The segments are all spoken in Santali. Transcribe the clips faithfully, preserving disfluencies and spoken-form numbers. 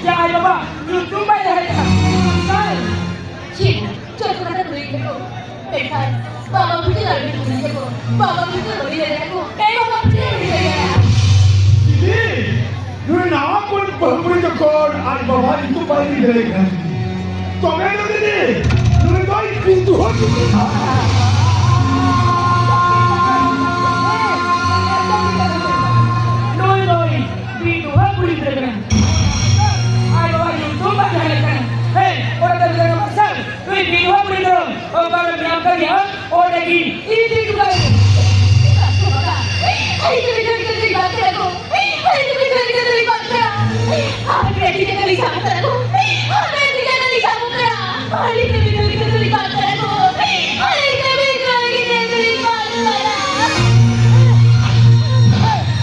ᱡᱮ ᱟᱡ ᱵᱟᱵᱟ ᱧᱩᱛᱩᱢ ᱵᱟᱭ ᱫᱚᱦᱚᱭ ᱠᱟᱱᱟ᱾ ᱪᱮᱫ? ᱡᱚᱛᱚ ᱠᱟᱛᱷᱟ ᱠᱚ ᱞᱟᱹᱭ ᱠᱮᱫᱟ ᱠᱚ᱾ ᱢᱮᱱᱠᱷᱟᱱ ᱵᱟᱵᱟ ᱵᱩᱡᱷᱟᱹᱣ ᱫᱟᱲᱮ ᱠᱚ ᱞᱟᱹᱭ ᱠᱮᱫᱟ ᱠᱚ᱾ ᱵᱟᱵᱟ ᱵᱩᱡᱷᱟᱹᱣ ᱫᱟᱲᱮ ᱠᱟᱱᱟ ᱠᱚ᱾ ᱮ ᱵᱟᱵᱟ ᱵᱩᱡᱷᱟᱹᱣ ᱫᱟᱲᱮ ᱠᱟᱱᱟ᱾ ᱫᱤᱫᱤ, ᱱᱩᱭ ᱱᱟᱣᱟ ᱠᱚᱲᱟ ᱵᱟᱹᱦᱩ ᱠᱩᱲᱤ ᱡᱚᱠᱷᱚᱱ ᱟᱡ ᱵᱟᱵᱟ ᱧᱩᱛᱩᱢ ᱵᱟᱭ ᱞᱟᱹᱭ ᱫᱟᱲᱮᱭᱟᱜ ᱠᱟᱱᱟ, ᱛᱚᱵᱮ ᱫᱚ ᱫᱤᱫᱤ, ᱱᱩᱭ ᱫᱚᱭ ᱵᱤᱫᱩᱣᱟᱹ ᱠᱩᱲᱤ᱾ ᱱᱩᱭ ᱫᱚᱭ ᱵᱤᱫᱩᱣᱟᱹ ᱠᱩᱲᱤ ᱜᱤᱫᱽᱨᱟᱹ ᱠᱟᱱᱟᱭ᱾ ᱟᱡ ᱵᱟᱵᱟ ᱧᱩᱛᱩᱢ ᱵᱟᱝ ᱛᱟᱦᱮᱸ ᱠᱟᱱᱟ᱾ ᱦᱮᱸ, ᱚᱱᱟ ᱫᱚ ᱜᱤᱫᱽᱨᱟᱹ ᱵᱟᱝ ᱥᱟᱨ, ᱱᱩᱭ ᱵᱤᱫᱩᱣᱟᱹ ᱠᱩᱲᱤ ᱜᱤᱫᱽᱨᱟᱹ ᱚᱠᱟ ᱨᱮ ᱢᱮᱱᱟᱜ ᱠᱟᱫᱮᱭᱟ, ᱚᱸᱰᱮ ᱜᱮ ᱤᱫᱤ ᱦᱚᱴᱚ ᱠᱟᱭ ᱢᱮ᱾ ᱟᱭ ᱛᱮ ᱵᱤᱫᱩᱣᱟᱹ ᱠᱩᱲᱤ ᱜᱤᱫᱽᱨᱟᱹ ᱵᱟᱝ ᱠᱟᱱᱟ ᱠᱚ᱾ ᱟᱭ ᱛᱮ ᱵᱤᱫᱩᱣᱟᱹ ᱠᱩᱲᱤ ᱜᱤᱫᱽᱨᱟᱹ ᱵᱟᱝ ᱠᱟᱱᱟ᱾ ᱟᱨ ᱠᱟᱹᱴᱤᱡ ᱠᱟᱹᱴᱤᱡ ᱥᱟᱵ ᱠᱟᱱᱟ ᱠᱚ᱾ ᱟᱨ ᱠᱟᱹᱴᱤᱡ ᱠᱟᱹᱴᱤᱡ ᱥᱟᱵ ᱠᱟᱱᱟ᱾ ᱟᱨ ᱠᱟᱹᱴᱤᱡ ᱠᱟᱹᱴᱤᱡ ᱥᱟᱵ ᱠᱟᱱᱟ ᱠᱚ᱾ ᱟᱨ ᱠᱟᱹᱴᱤᱡ ᱠᱟᱹᱴᱤᱡ ᱥᱟᱵ ᱠᱟᱱᱟ᱾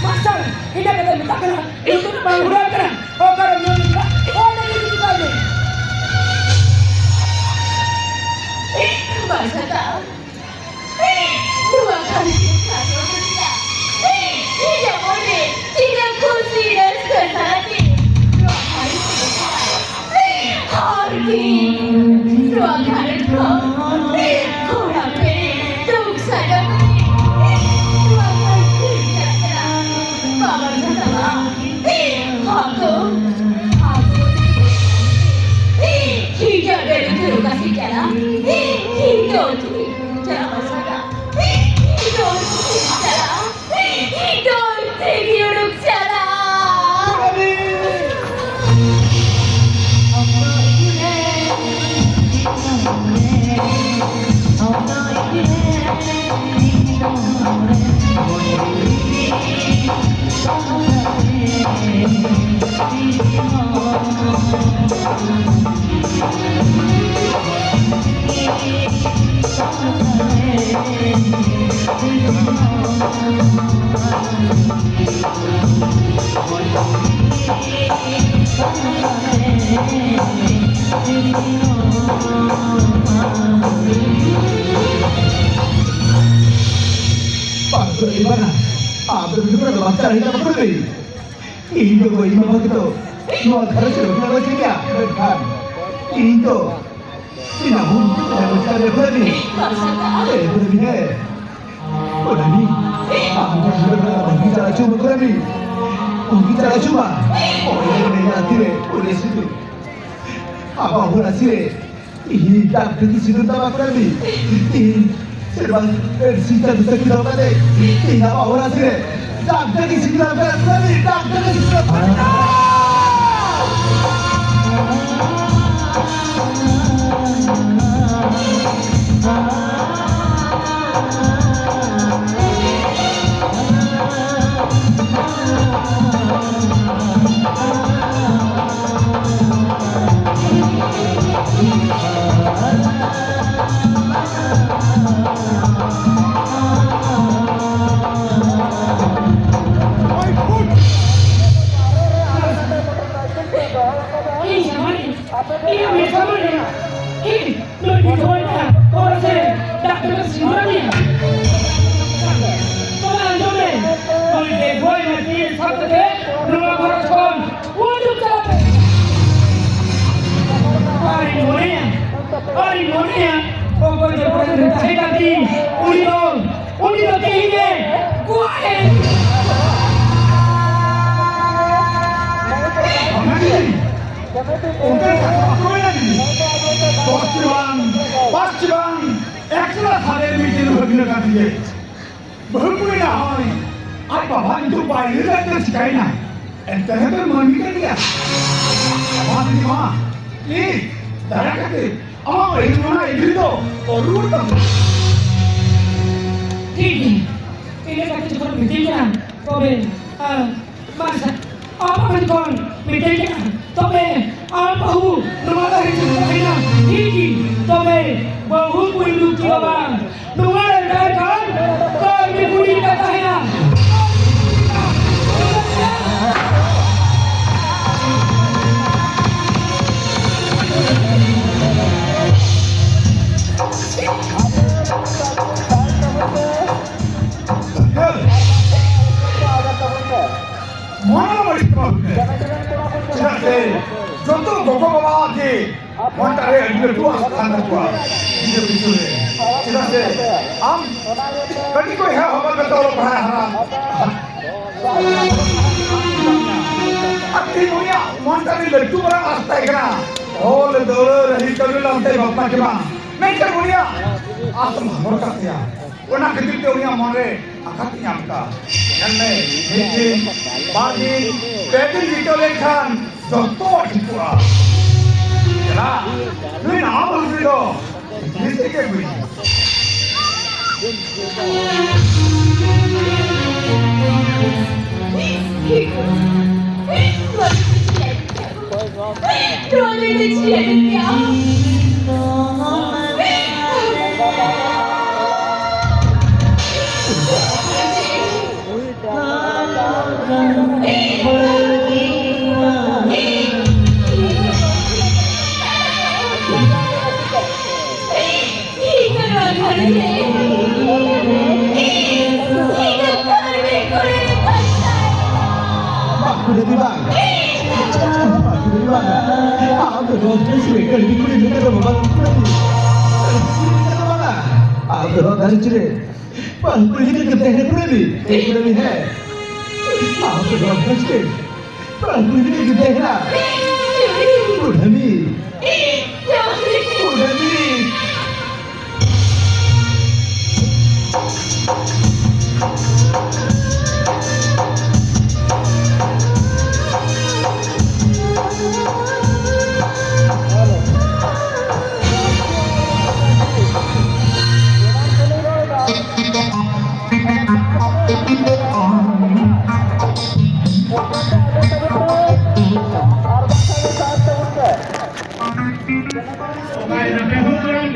ᱢᱟᱥᱴᱟᱨ, ᱤᱱᱟᱹ ᱠᱟᱛᱮ ᱢᱮᱛᱟᱜ ᱠᱟᱱᱟ, ᱧᱩᱛᱩᱢ ᱵᱟᱝ ᱦᱩᱲᱟᱹᱜ ᱠᱟᱱᱟ, ᱚᱠᱟᱨᱮ ᱧᱩᱛᱩᱢ ᱠᱟᱱᱟ, ᱚᱸᱰᱮ ᱜᱮ ᱧᱩᱛᱩᱢ ᱠᱟᱜ ᱢᱮ᱾ ᱵᱟᱭ ᱥᱟᱛᱟ᱾ ᱱᱚᱣᱟ ᱠᱟᱹᱢᱤ ᱠᱚ ᱠᱟᱹᱢᱤ ᱠᱮᱫᱟ᱾ ᱤᱧᱟᱹᱜ ᱢᱚᱱᱮ ᱛᱤᱱᱟᱹᱜ ᱠᱩᱥᱤ ᱨᱟᱹᱥᱠᱟᱹ ᱥᱟᱞᱟᱜ ᱛᱮ ᱱᱚᱣᱟ ᱠᱟᱹᱢᱤ ᱠᱚ ᱠᱟᱹᱢᱤ ᱟᱨ ᱠᱤ ᱱᱚᱣᱟ ᱜᱷᱟᱨᱚᱸᱡᱽ ᱠᱷᱚᱱ ᱠᱚᱲᱟ ᱠᱩᱲᱤ ᱫᱩᱠ ᱥᱟᱡᱟᱣ ᱠᱟᱛᱮ ᱱᱚᱣᱟ ᱜᱷᱟᱨᱚᱸᱡᱽ ᱠᱷᱚᱱ ᱪᱟᱞᱟᱜ ᱠᱟᱱᱟ᱾ ᱵᱟᱵᱟ ᱥᱟᱛᱟᱣᱟ᱾ ᱦᱟᱛᱚ, ᱦᱟᱛᱚ᱾ ᱤᱧ ᱫᱚ ᱰᱟᱹᱰᱩ ᱪᱩᱨᱩ ᱠᱟᱥᱤ ᱪᱟᱞᱟᱜ᱾ ᱤᱧ ᱫᱚ ᱪᱩᱨᱩ ᱪᱟᱞᱟᱜ ᱵᱟᱥᱟᱜᱟ᱾ ᱤᱧ ᱫᱚ ᱪᱩᱨᱩ ᱪᱟᱞᱟᱜ᱾ ᱤᱧ ᱫᱚ ᱛᱮᱜᱮ ᱩᱰᱩᱠ ᱪᱟᱞᱟᱜ᱾ ᱵᱟᱝ ᱫᱚ ᱤᱧ ᱵᱟᱝᱟ, ᱟᱢ ᱫᱚ ᱱᱩᱠᱩ ᱫᱚ ᱵᱟᱧᱪᱟᱣ ᱦᱩᱭᱩᱜ ᱛᱟᱢᱟ, ᱠᱩᱲᱤ᱾ ᱤᱧ ᱫᱚ ᱵᱟᱹᱧ ᱢᱟᱢᱟ ᱜᱮᱛᱚ᱾ ᱱᱚᱣᱟ ᱜᱷᱟᱨᱚᱸᱡᱽ ᱨᱮ ᱦᱩᱭ ᱫᱟᱲᱮ ᱠᱮᱭᱟ, ᱢᱮᱱᱠᱷᱟᱱ ᱤᱧ ᱫᱚ ᱤᱧᱟᱜ ᱦᱩᱢ ᱨᱮ ᱵᱟᱧᱪᱟᱣ ᱨᱮ ᱵᱷᱟᱹᱜᱤ᱾ ᱮ ᱵᱷᱟᱹᱜᱤ, ᱦᱮᱸ᱾ ᱚᱱᱟ ᱜᱮ ᱟᱢ ᱫᱚ ᱵᱟᱹᱜᱤ ᱪᱟᱞᱟᱣ ᱦᱚᱪᱚ ᱢᱟ, ᱠᱚᱨᱟᱣ ᱢᱮ᱾ ᱵᱟᱹᱜᱤ ᱪᱟᱞᱟᱣ ᱦᱚᱪᱚ ᱢᱟ᱾ ᱚᱱᱟ ᱜᱮ ᱢᱮᱱᱟᱜ ᱛᱤᱨᱮ, ᱚᱱᱮ ᱥᱤᱛᱩ᱾ ᱟᱵᱚ ᱦᱚᱲ ᱟᱥᱤ ᱨᱮ ᱤᱧ ᱰᱟᱠ ᱰᱟᱠᱤ ᱥᱤᱸᱫᱩᱨ ᱫᱟᱢᱟ ᱠᱚᱨᱟᱣ ᱢᱮ᱾ ᱤᱧ ᱥᱮᱨᱢᱟ ᱥᱤᱧ ᱪᱟᱸᱫᱚ ᱥᱟᱹᱠᱷᱤ ᱫᱚᱦᱚ ᱠᱟᱛᱮ ᱤᱧ ᱟᱵᱚ ᱦᱚᱲ ᱟᱥᱤ ᱨᱮ ᱰᱟᱠ ᱰᱟᱠᱤ ᱥᱤᱸᱫᱩᱨ ᱫᱟᱢᱟ ᱠᱚᱨᱟᱣ ᱢᱮ᱾ ᱰᱟᱠ ᱰᱟᱠᱤ ᱥᱤᱸᱫᱩᱨ ᱫᱟᱢᱟ ᱠᱚᱨᱟᱣ ᱢᱮ᱾ ᱤᱧ ᱥᱟᱢᱟᱝ ᱨᱮ, ᱤᱧᱟᱜ ᱢᱮᱫ ᱥᱟᱢᱟᱝ ᱨᱮ, ᱤᱧ ᱱᱩᱭ ᱵᱤᱫᱷᱚᱵᱟ ᱨᱮᱱᱟᱜ ᱦᱚᱨᱚᱜ ᱥᱮ ᱰᱟᱠᱛᱚᱨ ᱥᱤᱸᱫᱩᱨ ᱟᱫᱮᱭᱟ᱾ ᱛᱚᱵᱮ ᱟᱸᱡᱚᱢ ᱢᱮ, ᱱᱩᱭ ᱵᱮᱜᱚᱭ ᱢᱟᱹᱴᱤᱭᱟᱹ ᱥᱟᱵ ᱠᱟᱛᱮ ᱱᱚᱣᱟ ᱜᱷᱟᱨᱚᱸᱡᱽ ᱠᱷᱚᱱ ᱩᱰᱩᱠ ᱪᱟᱞᱟᱜ ᱢᱮ᱾ ᱟᱨᱤᱧ ᱢᱚᱱᱮᱭᱟ, ᱟᱨᱤᱧ ᱢᱚᱱᱮᱭᱟ, ᱚᱠᱚᱭ ᱫᱚ ᱯᱚᱨᱮ ᱨᱮ ᱛᱟᱦᱮᱸ ᱠᱟᱱ ᱛᱤᱧ, ᱩᱱᱤ ᱫᱚ, ᱩᱱᱤ ᱫᱚ ᱛᱮᱦᱮᱧ ᱮ ᱜᱚᱡ ᱮᱱ᱾ ᱚᱱᱠᱟᱱ ᱠᱟᱛᱷᱟ ᱵᱟᱠᱚ ᱢᱮᱱᱟ ᱡᱩᱫᱤ᱾ ᱯᱚᱥᱪᱤᱢᱟᱝ, ᱯᱚᱥᱪᱤᱢᱟᱝ, ᱮᱠᱞᱟ ᱥᱟᱞᱮ ᱢᱤᱫᱴᱮᱱ ᱵᱷᱟᱹᱜᱤᱱᱟᱹ ᱠᱟᱱ ᱛᱤᱧᱟᱹ᱾ ᱵᱟᱹᱦᱩ ᱠᱩᱲᱤ ᱱᱟᱦᱟᱭ, ᱟᱡ ᱵᱟᱵᱟ ᱱᱤᱛᱚᱜ ᱵᱟᱭᱨᱮ ᱨᱮ ᱪᱤᱠᱟᱹᱭᱮᱱᱟ? ᱮᱱᱛᱮ ᱨᱮᱦᱚᱸ ᱛᱚ ᱢᱟᱹᱱᱢᱤ ᱠᱟᱱ ᱜᱮᱭᱟ᱾ ᱢᱟ, ᱢᱟ, please, ᱫᱟᱭᱟ ᱠᱟᱛᱮ ᱟᱢᱟᱜ ᱵᱟᱹᱦᱩ ᱚᱱᱟ ᱤᱫᱤ ᱫᱚ ᱚᱨᱩᱣᱟᱹᱲ ᱛᱟᱢ᱾ ᱴᱷᱤᱠ ᱜᱮᱭᱟ, ᱤᱱᱟᱹ ᱠᱟᱛᱮ ᱡᱚᱠᱷᱚᱱ ᱢᱤᱛᱟᱹᱧ ᱠᱟᱱᱟ, ᱛᱚᱵᱮ, ᱟᱨ ᱵᱟᱝ ᱥᱮ, ᱟᱢ ᱡᱚᱠᱷᱚᱱ ᱢᱤᱛᱟᱹᱧ ᱠᱟᱱᱟ, ᱛᱚᱵᱮ ᱟᱢ ᱵᱟᱹᱦᱩ ᱱᱚᱣᱟ ᱫᱟᱨᱮ ᱪᱮᱛᱟᱱ ᱛᱟᱦᱮᱱᱟ, ᱴᱷᱤᱠ ᱜᱮ, ᱛᱚᱵᱮ ᱵᱟᱹᱦᱩ ᱠᱩᱲᱤ ᱫᱩᱠ ᱫᱚ ᱵᱟᱝ, ᱱᱚᱣᱟ ᱨᱮ ᱛᱟᱦᱮᱸ ᱠᱷᱟᱱ ᱠᱟᱹᱢᱤ ᱠᱩᱲᱤ ᱞᱮᱠᱟ ᱛᱟᱦᱮᱱᱟ᱾ ᱢᱚᱱ ᱵᱟᱹᱲᱤᱡ ᱠᱚ ᱵᱟᱹᱦᱩ ᱛᱮ᱾ ᱡᱚᱛᱚ ᱜᱚᱜᱚ ᱵᱟᱵᱟ ᱜᱮ ᱢᱚᱱᱴᱟ ᱨᱮ ᱟᱹᱰᱤ ᱞᱟᱹᱴᱩ ᱟᱥ ᱛᱟᱦᱮᱱ ᱛᱟᱠᱚᱣᱟ ᱜᱤᱫᱽᱨᱟᱹ ᱯᱤᱪᱷᱚᱱ ᱨᱮ᱾ ᱪᱮᱫᱟᱜ ᱥᱮ ᱟᱢ ᱠᱟᱹᱴᱤᱡ ᱠᱷᱚᱱ ᱦᱮᱡ ᱦᱚᱯᱚᱱ ᱠᱟᱛᱮ ᱚᱞᱚᱜ ᱯᱟᱲᱦᱟᱜ ᱦᱟᱨᱟ᱾ ᱟᱨ ᱛᱮᱦᱮᱧ ᱩᱱᱤᱭᱟᱜ ᱢᱚᱱᱴᱟ ᱨᱮ ᱞᱟᱹᱴᱩ ᱢᱟᱨᱟᱝ ᱟᱥ ᱛᱟᱦᱮᱸ ᱠᱟᱱᱟ, ᱚᱞ ᱫᱟᱹᱲᱟᱹ ᱨᱟᱹᱦᱤ ᱠᱟᱹᱢᱤ ᱞᱟᱢᱛᱮ ᱵᱟᱯᱞᱟ ᱠᱮᱢᱟ, ᱢᱮᱱᱠᱷᱟᱱ ᱩᱱᱤᱭᱟᱜ ᱟᱥ ᱦᱟᱢᱚᱨ ᱠᱟᱜ ᱛᱟᱭᱟ᱾ ᱚᱱᱟ ᱠᱷᱟᱹᱛᱤᱨ ᱛᱮ ᱩᱱᱤᱭᱟᱜ ᱢᱚᱱᱨᱮ ᱟᱜᱷᱟᱛ ᱧᱟᱢ ᱠᱟᱜᱼᱟ᱾ ᱧᱮᱞ ᱢᱮ, ᱢᱤᱫ ᱫᱤᱱ, ᱵᱟᱨ ᱫᱤᱱ, ᱯᱮ ᱫᱤᱱ ᱵᱤᱛᱟᱹᱣ ᱞᱮᱱᱠᱷᱟᱱ ᱡᱚᱛᱚᱣᱟᱜ ᱴᱷᱤᱠᱚᱜᱼᱟ᱾ ᱪᱟᱞᱟᱜ, ᱱᱩᱭ ᱱᱟᱣᱟ ᱵᱟᱹᱦᱩ ᱫᱚ ᱡᱤᱱᱤᱥ ᱛᱮᱜᱮ ᱟᱹᱜᱩᱭ ᱢᱮ᱾ ᱱᱚᱣᱟ ᱫᱚ ᱪᱮᱫ ᱞᱮᱠᱟ? ᱵᱟᱝ, ᱠᱩᱲᱤ ᱫᱚ ᱵᱟᱝ᱾ ᱵᱟᱝ, ᱠᱩᱲᱤ ᱫᱚ ᱵᱟᱝ᱾ ᱟᱢ ᱫᱚ ᱱᱚᱣᱟ ᱫᱷᱟᱹᱨᱛᱤ ᱨᱮ ᱠᱟᱹᱲᱢᱤ ᱠᱩᱲᱤ ᱞᱮᱠᱟ ᱫᱚ ᱵᱟᱝ, ᱠᱩᱲᱤ᱾ ᱠᱟᱹᱲᱢᱤ ᱠᱩᱲᱤ ᱞᱮᱠᱟ ᱫᱚ ᱵᱟᱝ᱾ ᱟᱢ ᱫᱚ ᱱᱚᱣᱟ ᱫᱷᱟᱹᱨᱛᱤ ᱨᱮ ᱵᱟᱝ, ᱠᱩᱲᱤ ᱞᱮᱠᱟ ᱫᱚ ᱛᱟᱦᱮᱸ, ᱠᱩᱲᱤ᱾ ᱮ, ᱠᱩᱲᱤ, ᱦᱮᱸ᱾ ᱟᱢ ᱫᱚ ᱱᱚᱣᱟ ᱫᱷᱟᱹᱨᱛᱤ ᱨᱮ ᱵᱟᱝ, ᱠᱩᱲᱤ ᱞᱮᱠᱟ ᱫᱚ ᱛᱟᱦᱮᱸ᱾ ᱠᱩᱲᱤ᱾ ᱠᱩᱲᱤ᱾